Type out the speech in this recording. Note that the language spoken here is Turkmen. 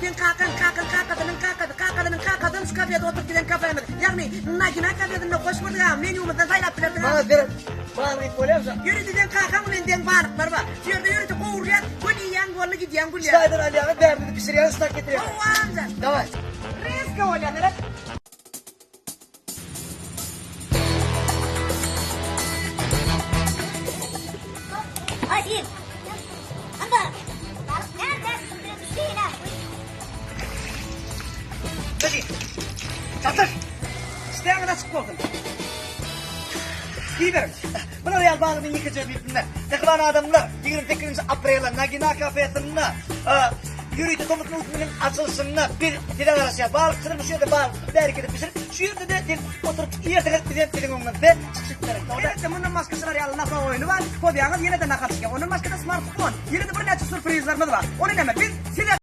Seň kakaň, kakaň kakasynyň kakasy, kakasynyň kakasynyň şu kafede oturyp giden kafemiz. Ýagny Nagina kafesinde hoş gördük agam. Menýumyzdan saýlap bilersiň agam. Maňa seret. Balyk iýip bolýarmy? Ýörite seň kakaň bilen deň balyklar bar. Şu ýerde ýörite gowurýas, göni iýýäň boldy gidýäň gülýäň. Şu taýdan alýaňyz, bärde-de bişirýäňiz, şu tak getirýäňiz. Hawa agam jan. Daway. Reska bolýar seret. Çatyr! Işdäňiz açyk bolsun. Iýiberiň. Bular ýaly balygyny ýekeje iýip bilmez. Mähriban adamlar, 28-nji aprelde Nagina kafesinde ýörite tomus möwsüminiň açylyşynda biz size garaşýarys. Balykçylar şu ýerde balyk tutup, bärik edip bişirip, şu ýerde-de siz oturyp iýersiňiz, biz hem siziň öňüňizde çykyş edip bereris. Elbetde, mundan başga şular ýaly nahar oýny bar. Pozýaňyz, ýene-de nahar çykýar. Ondan başga-da smartfon, ýene-de birnäçe sýurprizlerimiz bar. Ony näme, biz size.